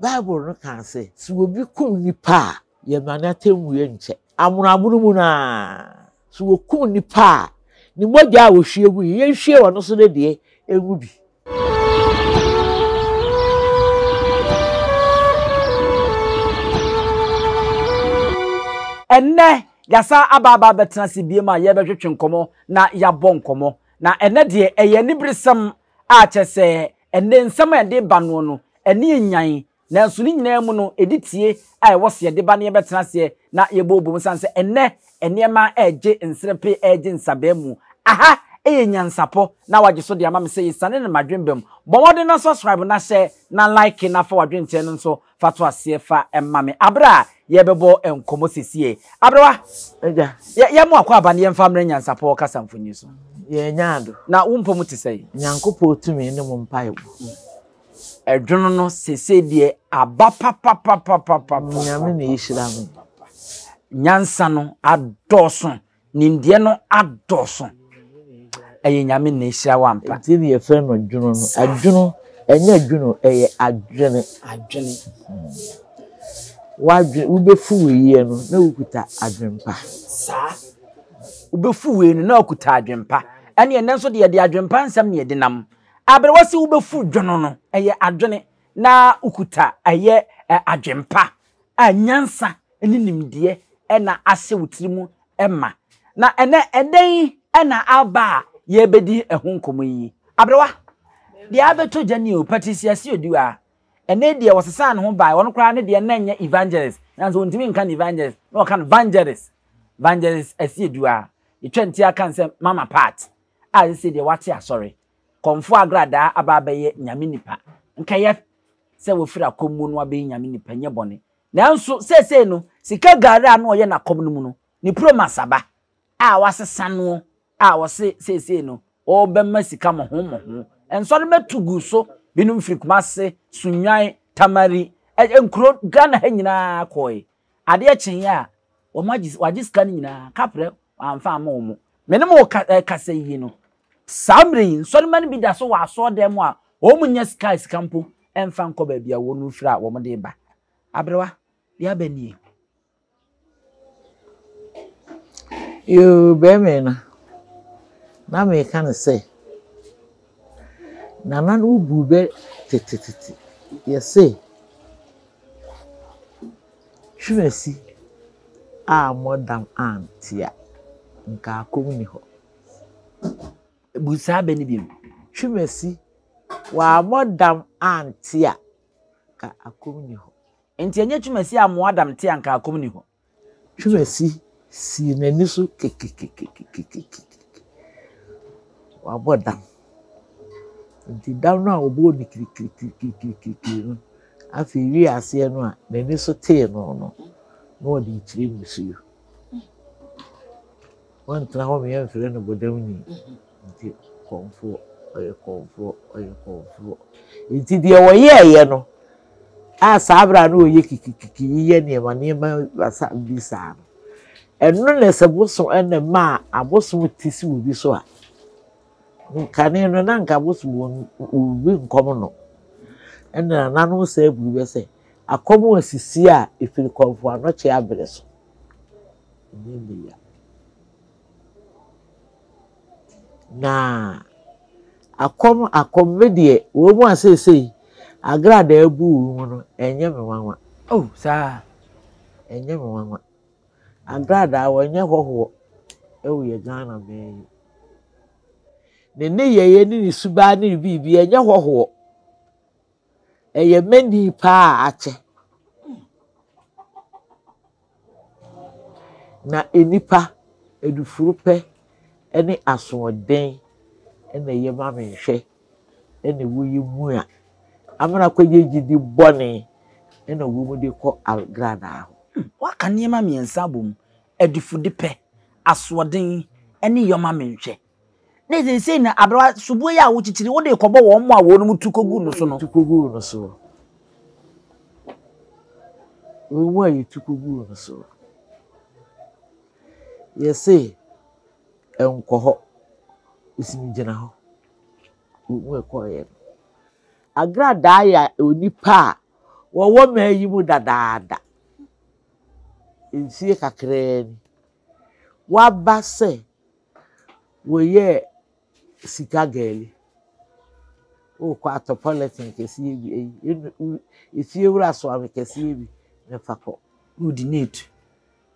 Bible no kaa sɛ, sɛ obi kum nipa a, yɛma no atemmuo nkyɛ. Amonoamono mu no ara, sɛ wɔkum nipa a, ne mogya a wɔhwie gu yi, yɛnhwie ɔno nso ne deɛ ngu bi. Ɛnnɛ, yɛasan aba aba abɛtena ase biom a yɛrebɛtwetwe nkɔmmɔ na yɛabɔ nkɔmmɔ. Na ɛnnɛ deɛ, ɛyɛ aniberesɛm a kyerɛ sɛ ɛnnɛ nsɛm a yɛde reba noɔ no, ani nnyan. Nanso ne nyinaa mu no, ɛdi tie a ɛwɔ sɛ yɛde ba na yɛbɛtena aseɛ na yɛbɔ bom ɛsiane sɛ ɛnnɛ nneɛma regye nserepe regye nsabaa mu. Aha yɛ nyansapɔ na wagye so de ama me sɛ yɛsiane no m'adwenba mu. Bɔ mmɔden na subscribe na hyɛ na like na fa w'adwenkyerɛ no nso fa to aseɛ fa ma me aberɛ a yɛrebɛbɔ nkɔmmɔ sesie. Aberewa, Agya. yɛ yɛmo akwaaba no yɛmfa mmerɛ nyansapɔ kasa mfonyin so. Yɛanya ado. Na wo mpɔ mu te sɛn? Nyankopɔn tumi ne mo mpaebɔ. Ɛdwono no sesei deɛ aba papapapapapa. Nyame na ehyira me. Nyansa no adɔɔso, nimdeɛ no adɔɔso. Ɛyɛ Nyame na ehyira wo ampa. Nti na yɛfrɛ no dwono no. Adwono, ɛnyɛ adwono, ɛyɛ adwene. Adwene. W'adwene, wobɛfu wei no na wokuta adwempa. Saa. Wobɛfu wei no na wokuta adwempa. Ɛne ɛnɛ nso deɛ yɛde adwempa nsɛm na yɛde nam. Aberewa se wobɛfu dwono no, ɛyɛ adwene na wokuta ɛyɛ adwempa a nyansa ne nimdeɛ na ahyɛ wo tiri mu ma. Na ɛnɛ ɛdɛn na aba a yɛrebɛdi ɛho nkɔmmɔ yi? Aberewa, deɛ abɛtɔ gya ni o, Patricia Siodua, ɛnɛ deɛ ɔsesaa ne ho baeɛ, ɔno koraa ne deɛ na ɛnyɛ evangelist, nanso ɔntumi nka no evangelist, na ɔka no vangelist, Vangelist Asiedua, yɛtwa nti aka no sɛ Mama Pat. a sesei deɛ wate asɔre, kɔmfoɔ agradaa aba abɛyɛ Nyame nipa. Nka ɛyɛ sɛ wafiri akɔm mu no abɛyɛ Nyame nipa, nyɛ bɔne. Nanso seesei no, sika gari a na ɔyɛ no akɔm no mu no, ne promas aba a wasesa noɔ a ɔse seesei no ɔrebɛma sika mmɔho mmɔho. Nsɔremma tu guu so, binom firi Kumase, Sunnwan, Tamari, nkuro Ghana ha nyinaa kɔɔe. Adeɛ kyeeɛ a, wɔagye, wɔagye sika no nyinaa, kaprɛ wɔamfa amma wɔn. Me ne mo rekasa yi no, saa mmerɛ yi, nsɔremma no bi da so wɔ asɔredan mu a wɔnnya sika a sika mpo mfa nkɔ baabi a wɔn firi a wɔde reba. Aberewa, deɛ aba nie. Yoo, bɛrima yi no, na meka no sɛ, Nana no bu bɛ tetetete. Yɛse. Twumasi a mmɔ dam ante a, nka akɔm nni hɔ. Bu saa bɛ no bio. Twumasi, wammɔ dam ante a, nka akɔm nni hɔ. Enti ɛnyɛ Twumasi ammoa dam te a nka akɔm nni hɔ. Twumasi sii n'ani so kekekekekekeke. Wabɔ dam. Nti dam no a ɔbɔɔ no kirikirikirikirikiri no, afei wiee aseɛ no a n'ani so tee no no, na ɔde rekyerɛ mmusuo. Ɔntena hɔ ma yɛmfrɛ no bɔdamni. Nti kɔmfoɔ, ɔyɛ kɔmfoɔ, ɔyɛ kɔmfoɔ. Nti deɛ ɔyɛeɛ no, a saa berɛ a na ɔyɛ kikikiki yi yɛ nneɛma nneɛma basa bi saa no, ɛno na sɛ bosom ɛna ɛma abosom ti si obi so a, kane no na nka abosom wɔ obi nkɔm no. Ɛna nananom saa bu bɛ sɛ, akɔm asisi a ɛfiri kɔmfoɔ anɔkye aberɛ so. Ɛnyɛ ne ya. Na akɔm akɔm me deɛ wɔn mu a seesei agradaa bu wɔn mu no ɛnyɛ me nwanwa. Oh saa. Ɛnyɛ me nwanwa. Agradaa wɔnyɛ hɔhoɔ ɛwɔ yɛ Ghana man yi. Ne nneyɛeɛ ne ne suban ne ne biribi ɛnyɛ hɔhoɔ. Ɛyɛ mani paa a akyɛ. Na nnipa adufurupɛ ne asoɔden na ɛyɛ ma me nhwɛ na ɛwɔ yi mu a, amena kɔyɛ gyidi bɔne na wɔn de kɔ agradaa hɔ. Woaka nneɛma mmiɛnsa abom, adifudepɛ, asoɔden ne yɔma menhwɛ. Ne seesei na aberewa soboɔ yi a wokyekyere wode rekɔbɔ wɔn a wɔnom tu kɔguu no so no. Tu kɔguu no so. Wɔn a yɛtu kɔguu no so. Yɛse nkɔ hɔ, ɔsi me gyina hɔ. Wɔn a ɛkɔeɛ no. Agradaa yɛ onipa a Wɔwɔ mmaa yi mu dadaada. Mfie kakraa ni. Waba sɛ wɔyɛɛ sika gari. Wokɔ atɔ polythene kɛseɛ bi, eyi, efie wura soa me kɛseɛ bi na fa kɔ. Wodi neat.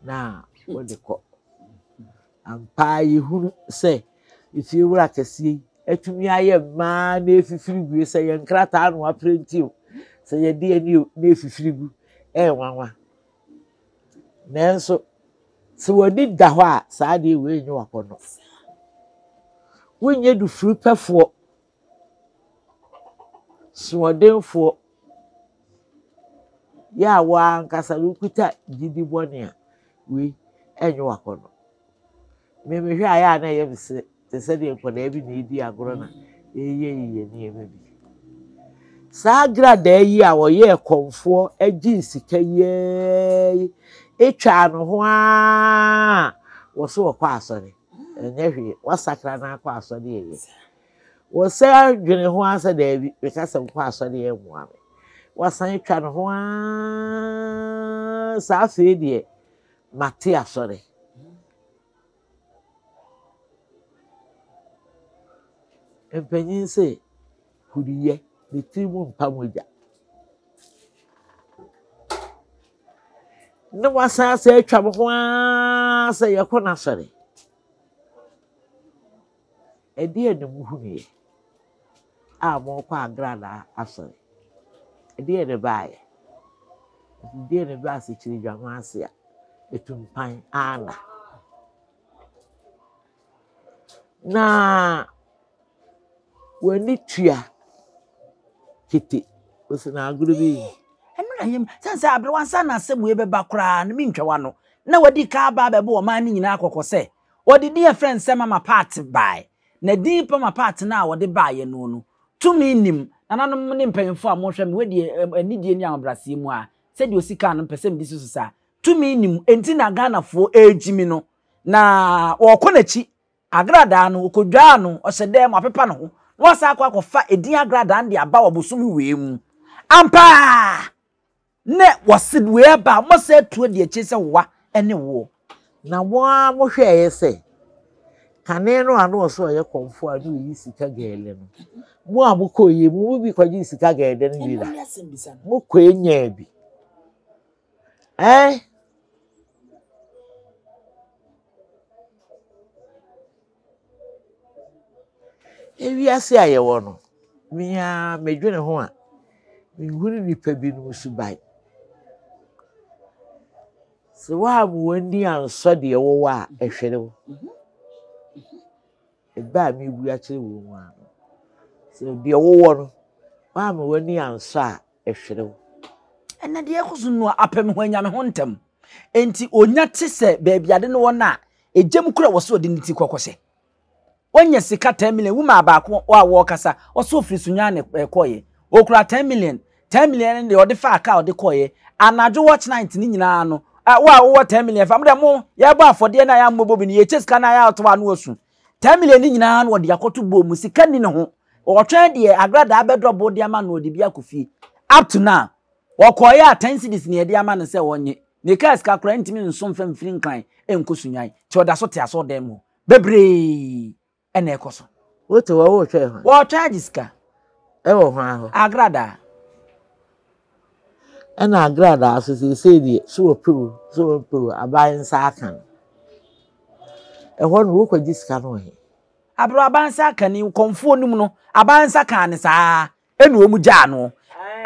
Na wode kɔ. Ampa ara yɛhunu sɛ efie wura kɛseɛ yi atumi ayɛ mmaa na efifiri gu sɛ yɛn nkrataa na waprenti o, sɛ yɛde ani o na efifiri gu, ɛyɛ nwanwa. Nanso sɛ w'ani da hɔ a, saa adeɛ wei nyɛ w'akɔnnɔ. Wonyɛ dufurupɛfoɔ, soɔdenfoɔ, yɛ a wo ara ankasa wokuta gyidi bɔne a, wei ɛnyɛ w'akɔnnɔ. Me mehwɛ a ɛyɛ a na ɛyɛ me sɛ te sɛ deɛ nkwadaa bi na ɛredi agorɔ na ɛreyɛyeyɛ nneɛma bi. Saa agradaa yi a ɔyɛɛ kɔmfoɔ gyee sika yi ara yi twaa ne ho ara wɔ so ɔkɔ asɔre. Ɛnyɛ hwee, wasakra no akɔ asɔre ɛyɛ. Wɔsan dwene ho ara sɛ daabi, meka sɛ mekɔ asɔre a ɛmmoa me. Wasan atwa ne ho ara saa afei deɛ mate asɔre. Mpanyin se huruyɛ, ne tiri mu mpa mogya. Ne wasan asɛ atwa me ho ara sɛ yɛkɔ n'asɔre. Ɛdeɛn na mohunuiɛ a morekɔ agradaa asɔre? Ɛdeɛn na ɛbaeɛ? Ɛdeɛn na ɛbaa asekyerɛdwama ase a atumpan anna? Na w'ani tua kete, ɔsi na agorɔ bi. Ɛno na yɛm sɛ sɛ aberewa nsa na asɛm wei bɛba koraa no mentwa w'ano na wadi ka aba abɛbɔ ɔman no nyinaa kɔkɔ sɛ Wɔde din a ɛfrɛ no sɛ Mama Pat bae, na din Mama Pat no a wɔde baeɛ no no, tumi nnim. Nananom ne mpanyimfoɔ a mohwɛ me, wei deɛ anidie ne ahobrɛaseɛ mu ara, sɛdeɛ ɔsi kaa no mepɛ sɛ mede si so saa. Tumi nni mu, enti na Ghanafoɔ regyimi no. Na wɔrekɔ n'akyi, Agradaa no, wɔkɔdwaa no, ɔhyɛ dan mu, apepa ne ho, na wasan akɔ akɔfa edin Agradaa no de aba wɔ bosome wei mu. Ampa ara! Ne wɔse wei aba a, mɔsɛ atu adi akyire sɛ woa ne woɔ. Na mo ara mohwɛeɛ sɛ, kane no a na ɔsɛ ɔyɛ kɔmfoɔ a na ɔyi sika gɛɛlɛ no, mo a mokɔeɛ mo mu bi kɔgyee sika gɛɛdɛ no bi da? Mokɔe nyaa bi. Ɛn? Ewiase a yɛwɔ no, me ara medwene ho a, menhunu nnipa binom suban. Sɛ woamma w'ani ansɔ deɛ wowɔ a, ɛhwere wo. Ɛbɛ a mebu akyerɛ wɔ mu ano. Sɛ deɛ wowɔ no, woamma w'ani ansɔ a, ɛhwere wo. Ɛnɛ deɛ ɛkɔ so no apɛ me ho anya me ho ntɛm. Enti onya te sɛ baabi ade no wɔ no a, egya mu kura wɔ so ɔde ne ti kɔkɔhyɛ. Wanya sika 10 million, womaa baako a wɔrekasa, ɔsɛ ofiri Sunyani na ɛkɔeɛ. Okura 10 million, 10 million no deɛ ɔde faa kaa ɔde kɔeɛ. Anadwo watch night ne nyinaa no, wo a wowɔ 10 million fa, mo deɛ mo yɛbɔ afɔdeɛ no a yɛammɔbɔ bi no, yɛkyɛ sika no a yɛato ano asu. 10 million no nyinaa no ɔde akɔto boɔ mu, sika nni ne ho. Ɔtwɛn deɛ agradaa bɛdɔ bo de ama no ɔde bi akɔ fie. Up to now, ɔkɔeɛ a 10 cedis na yɛde ama no sɛ ɔnnye. Ne kaa sika koraa ntumi nso mfa mfiri Nkran nkɔ Sunyani, nti ɔda so te asɔredan mu hɔ. Bebree na ɛkɔ so. Wote hɔ woretwɛn hwan? Wɔretwɛn agye sika. Ɛwɔ hwan hɔ? Agradaa. Ɛna agradaa so seesei deɛ so wɔpɛ o so wɔmpɛ o aban nsa aka no. Ɛhɔ no wokɔgye sika no wɔ he? Aberewa aban nsa aka ni kɔmfoɔ no mu no aban nsa kaa no saa ɛna wɔn gyaa no.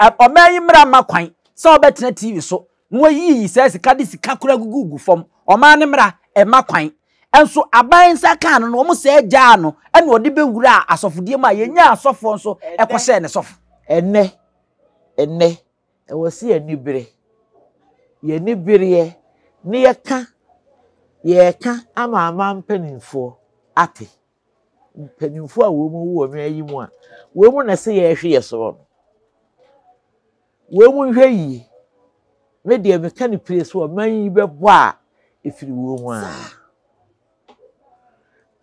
Ɔman yi mmara mma kwan sɛ ɔbɛtena TV so na wayiyi saa sika de sika koraa gugugu fam. Ɔman no mmara mma kwan. Nso aban nsa kaa no no wɔn sɛɛ gyaa no ɛna ɔde bɛwuraa asɔfodie mu a yɛnyaa asɔfoɔ nso ɛkɔhyɛɛ ne sɔfo. Ɛnnɛ, ɛnnɛ, ɛwɔ sɛ yɛn ani bere. Yɛn ani bereɛ na yɛka, yɛreka ama aman mpanimfoɔ ate. Mpanimfoɔ a wɔn wɔ ɔman yi mu a, wɔn na ɛsɛ yɛhwɛ yɛ soɔ no. Wɔn nhwɛ yie. Me deɛ meka no pire sɛ ɔman yi bɛbɔ a, ɛfiri wɔn mu ara.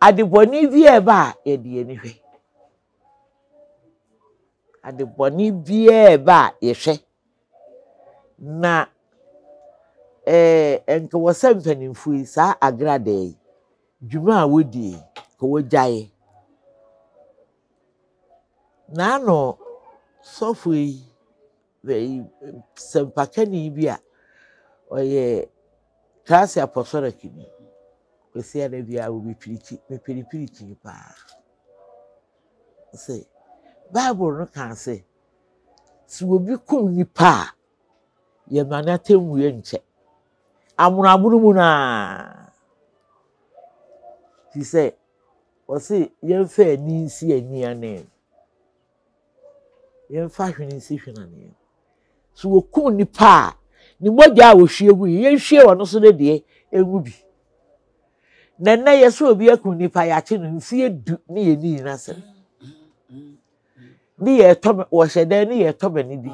Adebɔne bi a ɛba a, yɛde yɛn ani hwɛ. Adebɔne biara ɛba a, yɛhwɛ. Na ɛɛ nka wɔ sɛ mpanimfoɔ yi saa agradaa yi dwuma a wɔdi yi ka wɔgyae. N'ano sɔfo yi sɛmpakani bi a ɔyɛ Christ Apostolic ni. Kwasiada biara wɔbɛpirikyi, mepɛ ne pirikyi paa. Sɛ Bible no kaa sɛ, sɛ obi kum nipa a, yɛma no atemmuo nkyɛ. Amonoamono mu no ara. Fi sɛ, wɔse yɛmfa ani nsi ani anan. Yɛmfa hwene nsi hwene anan. Sɛ wɔkum nipa a, ne mogya a wɔhwie gu yi, yɛnhwie ɔno so ne deɛ ngu bi. Na nnɛ yɛsɛ obi akum nipa yɛakye no mfeɛ du ne yɛnii n'asɛm. Ne yɛtɔ wɔhyɛ dan ne yɛtɔ bɛne bi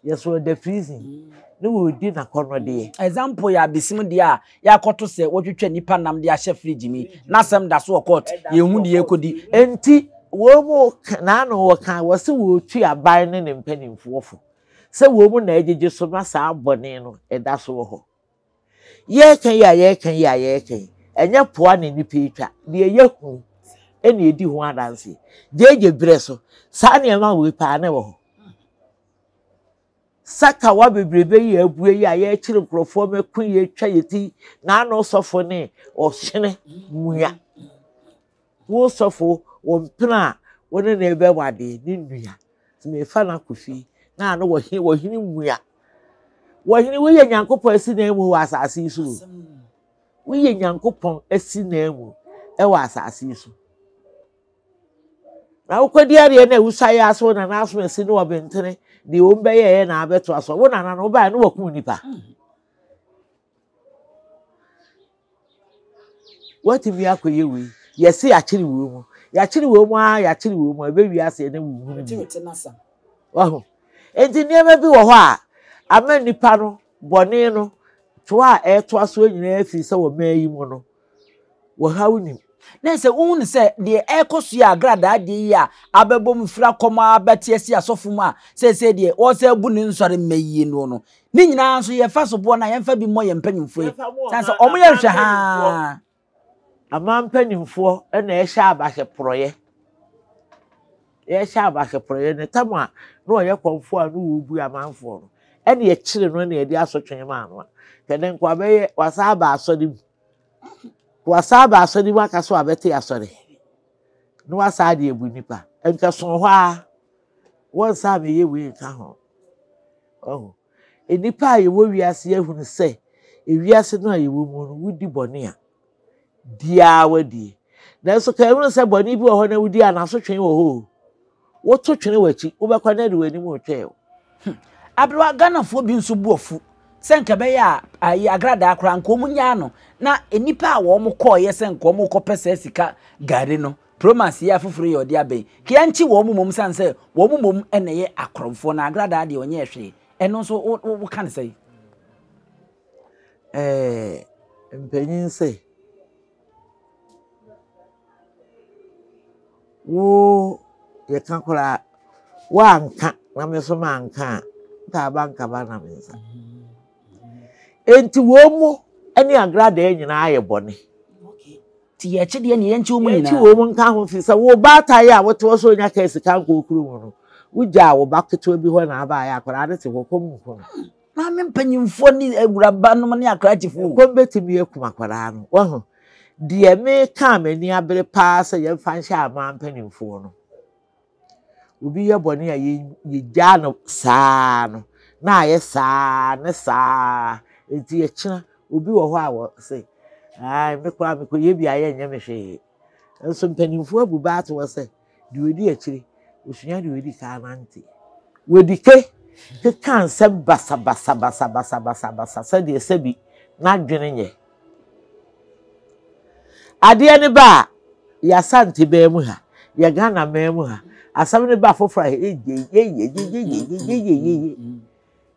yɛsɛ ɔda prison ne wɔredi n'akɔnnɔdeɛ. Example yɛ abesim deɛ a yɛakɔto sɛ wɔtwitwa nipa nam de ahyɛ fridge mu yi n'asɛm da so wɔ court yɛnhu deɛ ɛrekɔdi. Enti wɔn mu n'ano wɔka wɔse wɔretu aban ne ne mpanimfoɔ fo sɛ wɔn mu na ɛgyegye so ma saa bɔne no ɛda so wɔ hɔ. Yɛreka yi a yɛreka yi a yɛreka yi, ɛnyɛ poa na nnipa retwa, deɛ yɛahu na ɛdi ho adanseɛ. Gyegye berɛ so, saa nneɛma wei paa na ɛwɔ hɔ. Sakawa bebrebe yi a abue yi a yɛrekyere nkurɔfoɔ mako yi atwa yɛ ti, n'ano sɔfo ne ɔhyene mua. Wo sɔfo, wo mpena a wo ne no rebɛware ne nua, nti merefa no akɔ fie. Na ano wɔhene, wɔhene mua. Wɔhene, woyɛ Nyankopɔn asi nan mu wɔ asase yi so o. Woyɛ Nyankopɔn asi nan mu wɔ asase yi so. Na wokɔdi adeɛ na awusa yɛ ase wo nana aso asi ne wɔbentene deɛ wɔn bɛyɛɛ na abɛtoa so. Wo nana no wobaeɛ no wɔkum nipa. Woatumi akɔyɛ wei. Yɛse yɛakyere wei mu. Yɛakyere wei mu ara yɛakyere wei mu a ɛbɛwie aseɛ na wohunu bio. Wahu? Enti nneɛma bi wɔ hɔ a ama nnipa no bɔne no toa a ɛretoa soɔ nyinaa firi sɛ wɔ mmaa yi mu no wɔhaw nim. Na sɛ wohu no sɛ deɛ ɛrekɔ so yi a agradaa deɛ yi a abɛbɔ mu firi akɔm a abɛte asi asɔfo mu a seesei deɛ wɔsɛ abu ne nsɔre mma yie noɔ no ne nyinaa nso yɛfa soboɔ no a yɛmfa bi mmɔ yɛn mpanyimfoɔ yi sane sɛ wɔn yɛ nhwɛ haa. Aman mpanimfoɔ na ɛhyɛ abahyɛ porɔeɛ yɛhyɛ abahyɛ porɔeɛ no tam a na ɔyɛ kɔmfoɔ a na ɔrebu amanfoɔ no ɛna ɛkyere no na ɛde asotwe maa no a kɛnɛ nka wabɛyɛ wasa aba asɔre mu Wasan aba asɔre mu aka sɛ wabɛte asɔre na wasan de abu nipa. Nka so hɔ ara wɔnsan mɛyɛ wei nka ho. Ɔho. Nnipa a yɛwɔ wiase ahunu sɛ ewiase no a yɛwɔ mu no wodi bɔne a di ara wadie. Nanso ka ehunu sɛ bɔne bi wɔ hɔ na wodi a n'asotwe wɔ hɔ o. Woto twene w'akyi, wobɛkɔ na ɛde w'anim retwɛn wo. Hmm. Aberewa, Ghanafoɔ bi nso bo afu sɛ nka ɛbɛyɛ a ayi agradaa koraa nka wɔn nyaa no na nnipa a wɔn kɔɔyɛ sɛ nka wɔn kɔpɛ saa sika gari no promas yi afoforo yi ɔde abɛn ka yɛnkye wɔn mmom sane sɛ wɔn mmom na ɛyɛ akorɔmfoɔ na agradaa deɛ ɔnyɛɛ hwee ɛno nso wo wo ka ne sɛn? Ɛɛ mpanyin sɛ Wo yɛka koraa woanka na me nso manka a, nka aba nka ba na me nsa. Enti wɔn mu ne agradaa nyinaa yɛ bɔne. Ti yɛkye deɛ ne yɛnkye wɔn nyinaa. Yɛnkye wɔn nka ho fi sɛ wo baatan yi a wote hɔ sɛ onya kaa sika nkɔ okuro mu no, wogyaa wo ba ketewa bi hɔ na abaeɛ akwadaa no te hɔ kɔm nku no. Maame mpanyimfoɔ ne awurabanom ne akrakyefoɔ. Ɛkɔm bɛtumi akum akwadaa no. Wahu? Deɛ meka a m'ani abere paa sɛ yɛmfa nhyɛ aman mpanimfoɔ no, obi yɛ bɔne a yɛgyaa no saa no, na ayɛ saa ne saa. Enti yɛkyena obi wɔ hɔ a wɔse, ae, me koraa mekɔyɛ bi a yɛnyɛ me hwee. Nso mpanimfoɔ abu bɛ ato hɔ sɛ, Deɛ ɔdi akyire, ɔsua deɛ ɔdi kan nante. Wɔdi ke keka nsɛm basabasabasabasabasa sɛdeɛ sɛbi n'adwene nyɛ. Adeɛ no ba a, yɛ Asante man mu ha, yɛ Ghana man mu ha, asɛm no ba foforɔ a, yeyeyeyeyeyeyeyeye.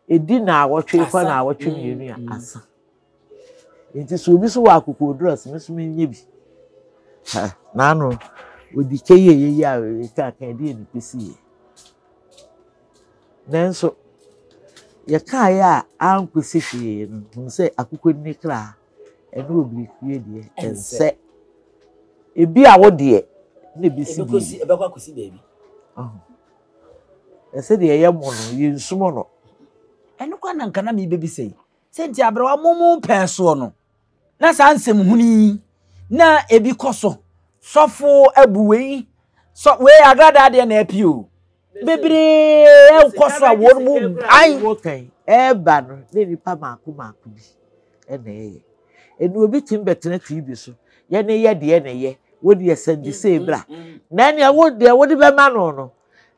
Ɛdi naawɔtwe kɔ naawɔtwe mmienu a, asa. Nti sɛ obi so wɔ akokoɔduro a, sɛ me nso menyɛ bi. Ha, n'ano, odi kɛ yie yie yie a ɛka ka ɛdeɛ ne kɔsi yie. Nanso, Yɛkaeɛ a ankɔsi hwee no, hunu sɛ akokɔnini kra ɛne obirikwie deɛ ɛnsɛ. Ebi a wo deɛ na ebesi baabi. Ɛbɛkɔ akɔsi baabi. Ɛsɛ deɛ ɛyɛ mo no, yɛnsum no. Ɛno koraa na nka na mebɛbisa yi. Sɛ nti aberewa mo mo pɛɛ soɔ no, na saa nsɛm hunu yi na ebi kɔ so. Sɔfo abu wei, sɔ wei agradaa deɛ na api o. Bebree ɛkɔ so a wɔn mu ayi. Wɔkan ɛɛba no na nipa mako mako bi ɛna ɛyɛ. Ɛnu obi tumi bɛtena TV so yɛ ne yɛ deɛ na ɛyɛ wo deɛ sɛnde sei bra. Na ɛnea wo deɛ wode bɛma no no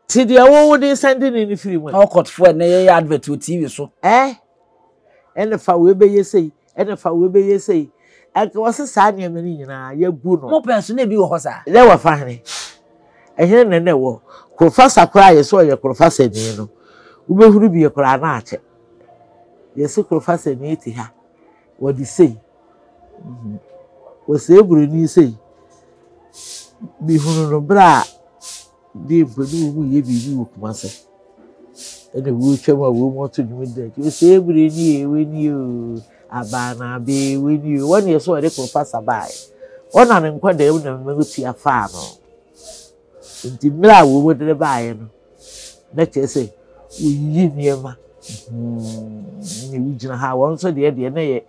te deɛ wo wode sɛnde ne no firi mu. Ɔkɔtfoɔ ɛnɛ yɛyɛ advert wɔ TV so. Ɛɛ ɛna fa wei bɛyɛ sei ɛna fa wei bɛyɛ sei. Ɛnka wɔse saa nneɛma no nyinaa yɛagu no. Mo pɛn so na ebi wɔ hɔ saa. Dɛ wɔfa hene? Ɛhene na na ɛwɔ Korofasa koraa a yɛsɛ ɔyɛ Korofasani no, wobɛhunu bi koraa na akyɛ. Yɛse Korofasani te ha, wɔde sei. Wɔsɛe buroni sei. Mehunu no berɛ a bi mpo ne wɔn reyɛ biribi wɔ Kumase. Ɛna wɔretwam a wɔn reto nnwom da akyi. Wɔsɛe buroni e, wani o, abaa na abe, wani o. Wɔn yɛ sɛ wɔde Korofasa baeɛ. Wɔn na ne nkwadaa mu na mmetia faa no. Nti mmerɛ a wɔn de no baeɛ no, na kyerɛ sɛ wɔyiyi nneɛma. Ne wogyina ha wɔn nso deɛ deɛ na yɛ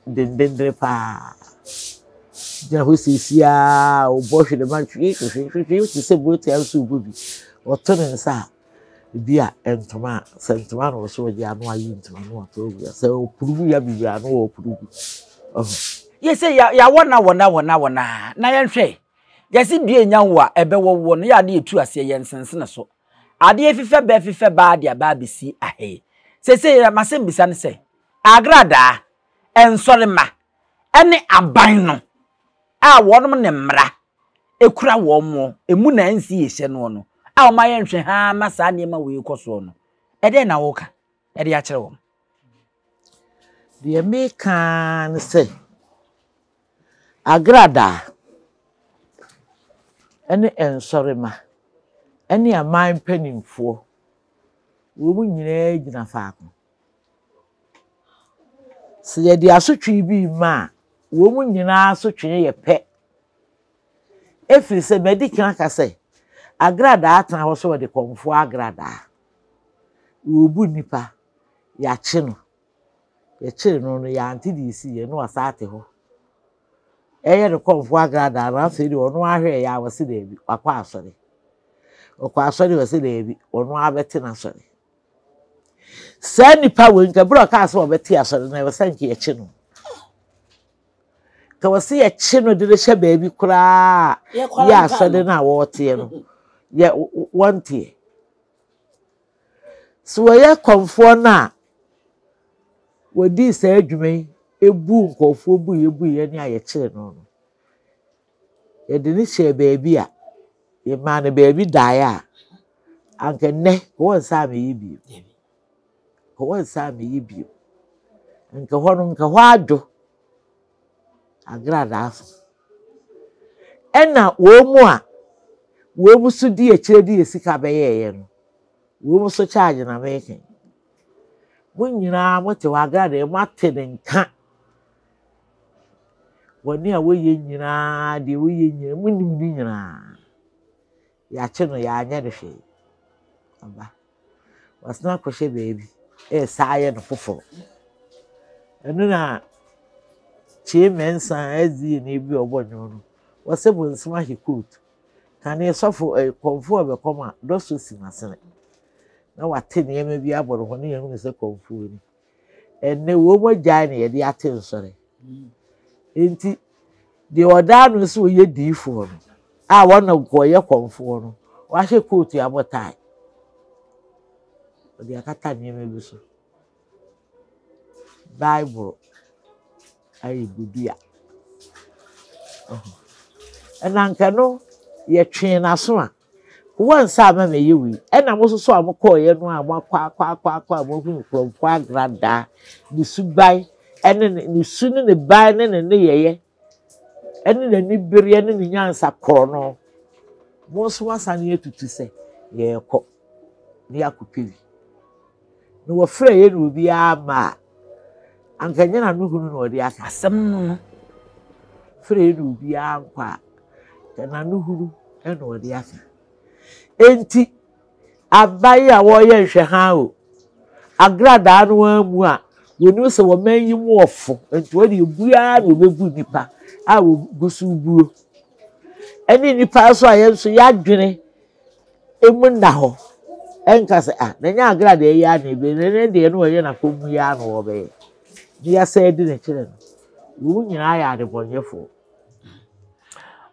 dendenden paa. Gyina hɔ siesie a wɔbɔ hwerɛma hwee hwee hwee te sɛ boatia nso rebɔ bi. Ɔto ne nsa a, ebi a ntoma a sɛ ntoma na ɔso ɔgye ano ayi ntoma no ato agu sɛ ɔpurugu ya biribi ano ɔpurugu. Yɛ sɛ yɛawɔ na wɔ na wɔ na wɔ na na yɛnhwɛ. Yɛse dua nya wo a ɛbɛwɔ woɔ no yɛ ade yɛtu aseɛ yɛ nsensene so. Adeɛ fifɛ bɛ fifɛ baa de aba abɛsi ahe. Seesei m'asɛmbisa ne sɛ, agradaa, nsɔremma, ɛne aban no a wɔnom ne mmara kura wɔn moɔ, ɛmu na ɛnsi yɛhyɛ noɔ no, a wɔn ayɛ nhwɛhaa ma saa nneɛma wei kɔ soɔ no, ɛdɛn na woka de akyerɛ wɔn? Deɛ meka ara ne sɛ, Agradaa ne nsɔremma ne aman mpanimfoɔ, wɔn nyinaa gyina faako. Sɛ yɛde asotwe bi rema a, wɔn nyinaa asotwe yɛ pɛ. Ɛfiri sɛ madi kan aka sɛ, agradaa tena hɔ sɛ wɔde kɔmfoɔ agradaa. Wɔrebu nnipa, yɛakye no. Yɛkyere no no, yɛante deɛ ɛsiiɛ na wasan ate hɔ. Ɛyɛ no kɔmfoɔ agradaa no, afei deɛ ɔno ara hwɛeɛ a ɔse daabi, wakɔ asɔre. Ɔkɔ asɔre ɔse daabi, ɔno ara bɛte n'asɔre. Saa nipa wei nka berɛ a ɔkaa sɛ ɔbɛte asɔre no, ɛwɔ sɛ nka yɛkye no. Nka wɔ sɛ yɛkye no de no hyɛ baabi koraa yɛ asɔre no a wɔteɛ no, yɛ wɔnteɛ. So wɔyɛ kɔmfoɔ no a wɔdii saa adwuma yi buu nkurɔfoɔ buiɛ buiɛ ne a yɛkyeree no no, yɛde no hyɛɛ baabi a, yɛmaa no baabi daeɛ a, anka nnɛ wɔnsa ammɛyɛ bio. Wɔnsa ammɛyɛ bio. Nka hɔ no, nka hɔ adwo agradaa so. Ɛna wɔn mu a wɔn nso di akyire de yɛ sika bɛyɛeɛ no, wɔn nso charge na meka yi. Mo nyinaa mote hɔ agradaa moate ne nka. Bɔne a wɔyɛ nyinaa, deɛ wɔyɛ nyinaa, monim ne nyinaa. Yɛakye no, yɛanyɛ no hwee. Aba. Wasan akɔhyɛ baabi resa ayɛ no foforɔ. Ɛno na Kyei Mensah SDA ni bi a ɔbɔ nnwom no, wɔse bonsam ahe coat. Kane sɔfo eh, kɔmfoɔ a ɔbɛkɔm a, dɔsɔ si n'asene. Na wate nneɛma bi abɔ ne ho ne yɛhunu sɛ kɔmfoɔ ni. Ɛnnɛ wɔn agyae na yɛde ate nsɔre. Enti deɛ ɔda ano sɛ ɔyɛ diifoɔ no a wɔn nka ɔyɛ kɔmfoɔ no, wahyɛ kootu abɔ tae. Ɔde akata nneɛma bi so. Bible ayɛ bodua. Ɛna nka no yɛtwee n'aso a Wo nsa ama meyɛ wei. Ɛna mo nso so a mokɔeɛ no a moakɔ akɔ akɔ akɔ a moahunu nkurɔfoɔ agradaa, ne suban ne ne ne su ne ne ban ne ne nneyɛeɛ ne n'anibereɛ ne ne nyansa korɔ no, mo nso moasane atutu sɛ yɛrekɔ na yɛakɔpɛ bi. Na wɔfrɛ yɛ na obiara amma a, anka ɛnyɛ n'ano hunu na ɔde aka. Asɛm no no. Frɛ yɛ na obiara nkɔ a, anka n'ano hunu na ɔde aka. Enti, aban a wɔreyɛ nhwɛhaa o, agradaa no ara mu a, wɔnim sɛ wɔman yi mu ɔfo, nti wɔde ebu ara na wɔbɛbu nnipa a wɔgu so buo. Ɛne nnipa nso a yɛn nso yɛadwene emu nna hɔ nka sɛ ah na ɛnyɛ agradaa yi ara na ebe na ɛnɛ deɛ na ɔyɛ n'akɔm yi ara na ɔbɛyɛ. Ne yɛasɛ adi ne kyerɛ no, wɔn nyinaa yɛ adebɔnyɛfoɔ.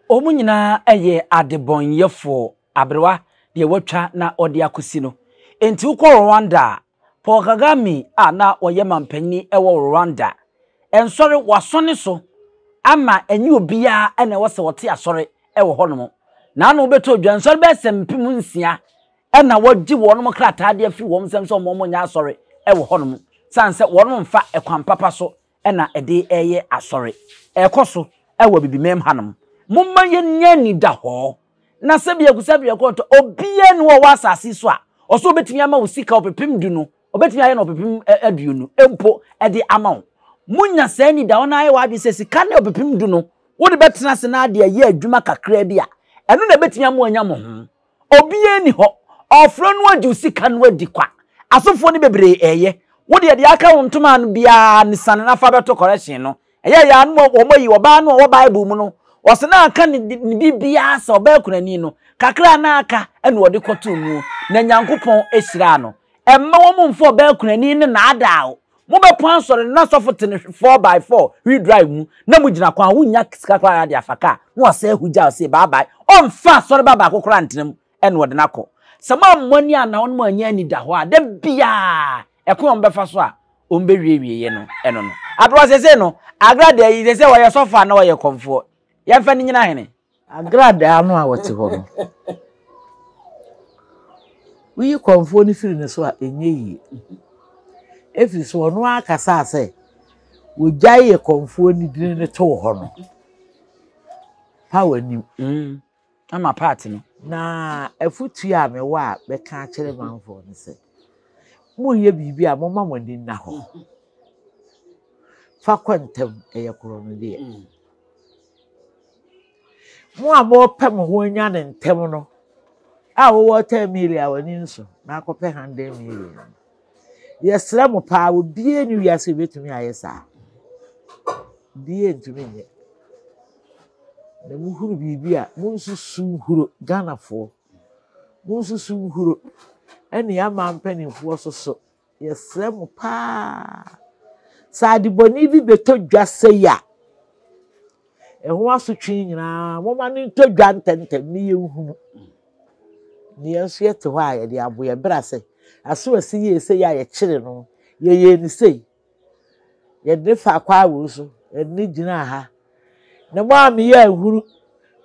Wɔn nyinaa yɛ adebɔnyɛfoɔ. Aberewa deɛ watwa na ɔde akɔsi no. Enti wokɔ Rwanda a, Paul Kagame a na ɔyɛ mampanin wɔ Rwanda, nsɔre wasɔne so ama ɛnyɛ obiara na ɛwɔ sɛ ɔte asɔre wɔ hɔnom. N'ano bɛtɔ dwa, nsɔre bɛyɛ sɛ 6000 na wɔgye wɔn krataa de afiri wɔn nsam sɛ wɔn nyɛ asɔre wɔ hɔnom, sane sɛ wɔn mfa kwan papa so na ɛde reyɛ asɔre. Ɛrekɔ so wɔ Abibimam hanom. Momma yɛnnya anidahɔɔ. Na sɛ biako sɛ biako ɔtɔ, obiara nni hɔ a ɔwɔ asase so a ɔsɛ obetumi ama wo sika ɔpepem du no, obetumi ayɛ no ɔpepem 20 mpo de ama wo. Munya saa anidahɔ na ayɛ w'adwene sɛ sika ne ɔpepem du no, wode bɛtena ase na ade ayɛ adwuma kakraa bi a, ɛno na ebetumi ama woanya mo ho. Obiara nni hɔ. Ɔfrɛ no agye wo sika no adi kwa. Asɔfoɔ no bebree ɛyɛ. Wo deɛ deɛ aka wo ntoma no biara no sane na fa bɛto correction no. Ɛyɛ yɛ ano wɔn ayi ɔbaa no a ɔwɔ Bible mu no. Ɔsɛ na aka ne ne biribiara sɛ ɔbaa kunani no. Kakra a na aka ɛna ɔde kɔtoo mu na Nyankopɔn hyiraa no. Ɛmma wɔn mfa ɔbaa kunani no naadaa wo. Mobɛpɔn asɔre no na sɔfo te ne 4x4 wheel drive mu na mogyina kwan ho wonnya sika koraa de afa kaa na wasɛe ahugya ɔse bye bye ɔmfa asɔre ba baako koraa ntena mu ɛna ɔde no akɔ. Sɛ moammɔ ani anna hɔ na moannya anidahɔ a da biara ɛkwan a wɔbɛfa so a wɔbɛwiewieɛ no ɛno no. Aberewa seesei no Agradaa yi seesei ɔyɛ sɔfo anaa ɔyɛ kɔmfoɔ? Yɛmfa no nyina hene? Agradaa no a wɔte hɔ no, woyi kɔmfoɔ no firi ne so a, ɛnyɛ yie. Ɛfiri sɛ ɔno ara kasaa sɛ wɔgyae yɛ kɔmfoɔ no dini no too hɔ no, power nim. Mm, ama part no. Na afotuo a mewɔ a mɛka akyerɛ manfoɔ no sɛ, moreyɛ biribi a momma mo ani nna hɔ. Fa kɔ ntɛm, ɛyɛ korɔ no deɛ. Mm. Mo a morepɛ mo ho anya no ntɛm no a wowɔ ten million a w'ani nso na akɔpɛ hundred million no, yɛsrɛ mo paa, obiara nni wiase a obetumi ayɛ saa. Obiara ntumi nyɛ. Na mohuru biribi a, monsusu nhuro, Ghanafoɔ. Monsusu nhuro. Ɛne yɛn aman mpanimfoɔ so so. Yɛsrɛ mo paa, sɛ adebɔne bi bɛtɔ dwa sei a, ɛho asotwe nyinaa, momma no ntɔ dwa ntɛmntɛm ne yɛnhunu. Ne yɛn nso yɛte hɔ a yɛde abo yɛn bra sɛ, aso asi yie sei a yɛkyere no, yɛyɛɛ no sei. Yɛde no faa kwaawoo so, yɛde no gyinaa ha. Na mo a meyɛ ahuru,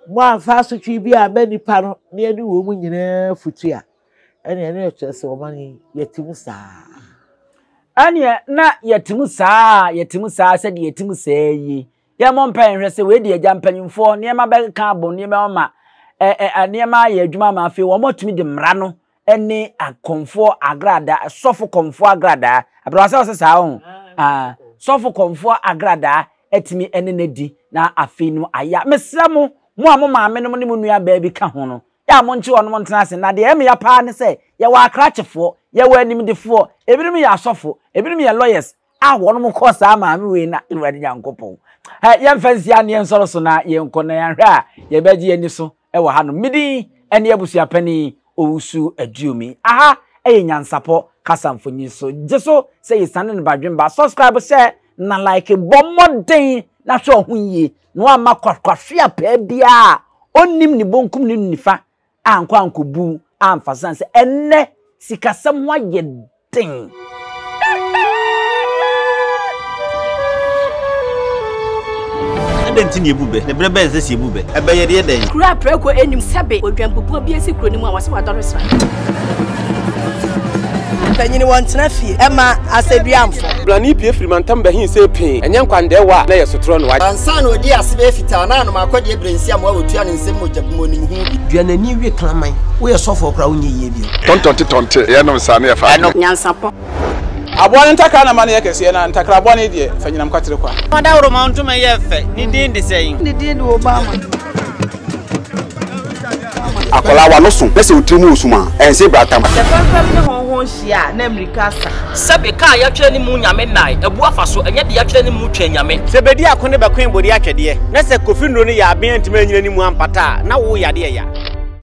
mo amfa asotwe bi amma nnipa no, ne yɛne wɔn nyinaa futu a, Ɛnneɛ na ɛkyerɛ sɛ ɔman yi, yɛte mu saa. Ɛnneɛ na yɛte mu saa, yɛte mu saa sɛdeɛ yɛte mu sɛɛ yi. Yɛmmɔ mpaeɛ nhwɛ sɛ wei deɛ agya mpanyimfoɔ nneɛma bɛkeka abɔ nneɛma ama ɛ ɛ nneɛma ayɛ adwuma ama afei wɔn atumi de mmara no ne akɔmfoɔ agradaa sɔfo kɔmfoɔ agradaa aberewa sɛ ɔsɛ saa ho ah sɔfo kɔmfoɔ agradaa atumi ne no adi na afei no ayɛ mesrɛ mo mo a mo maame nom ne mo nua baa bi ka ho no Yɛ a monkye wɔnom ntena ase. Na deɛ ɛyɛ me ya paa ne sɛ, yɛwɔ akrakyefoɔ, yɛwɔ animdefoɔ, ebinom yɛ asɔfo, ebinom yɛ lawyers a wɔnom kɔ saa maame wei na Awurade Nyankopɔn. Hɛ, yɛmfa nsi aneɛ nsɔre so na yɛnkɔ na yɛanhwɛ a yɛbɛgye yɛn ani so wɔ hanom. Me din ne Abusuapanin Owusu Aduomi. Aha yɛ Nyansapɔ kasa mfonyin so. Gye so sɛ yɛsiane no badwemba. Subscribe, hyɛ na like. Bɔ mmɔden na hwɛ wo ho yie na wamma kwahweapaa biara a ɔnnim ne bonkum ne ne nifa ankɔ ankɔbu amfa so sɛ ɛnnɛ sikasɛm ho ayɛ den. Adɛn nti na yɛbu bɛ? Na berɛ bɛn na ɛsɛ sɛ yɛbu bɛ? Ɛbɛ yɛde yɛ dɛn? Kuro a prako nnim sɛbe odwanbubuo bi asi kuro no mu a wɔse wadɔre sran. Panyini wɔntena fie ɛma asɛduamfo. Blani pue firi mantam bɛhe sɛ pee, ɛnyɛ nkwandɛɛwa a na ɛyɛ sotorɔ no wa. Ansa na ɔdii ase bɛyɛ fitaa na anom akɔdeɛ berɛ nsi amoa wɔtua ne nsam mogya gu mu ɔnim ho bi. Dua n'ani we kraman. Woyɛ sɔfoɔ koraa wonyɛ yie bio. Tɔntɔnte tɔnte yɛnom saa ne yɛfa adeɛ. Nyansapɔ. Aboa no ntakra na ma no yɛ kɛseɛ, na ntakra bɔne deɛ, fa nyinam kwatere kwa. Ɔdawuroma ntoma yɛ fɛ, ne din de sɛn? Ne din de Obama. Akwadaa w'ano so na sɛ wo tiri mu wɔ sum a, ɛnse bratam. Sɛ fɛmfɛm ne hɔnhɔn hyia a, na mmirika asa. Sɛbe kaa yɛatwerɛ ne mu nyame nnae, abu afa so, ɛnyɛ de yɛatwerɛ ne mu twɛn nyame. Sɛ bedi ako ne bɛkoe bode atwɛdeɛ, na sɛ Kofi nnuro no yɛ aben antumi anyina ne mu ampata a, na wo yadeɛ ya.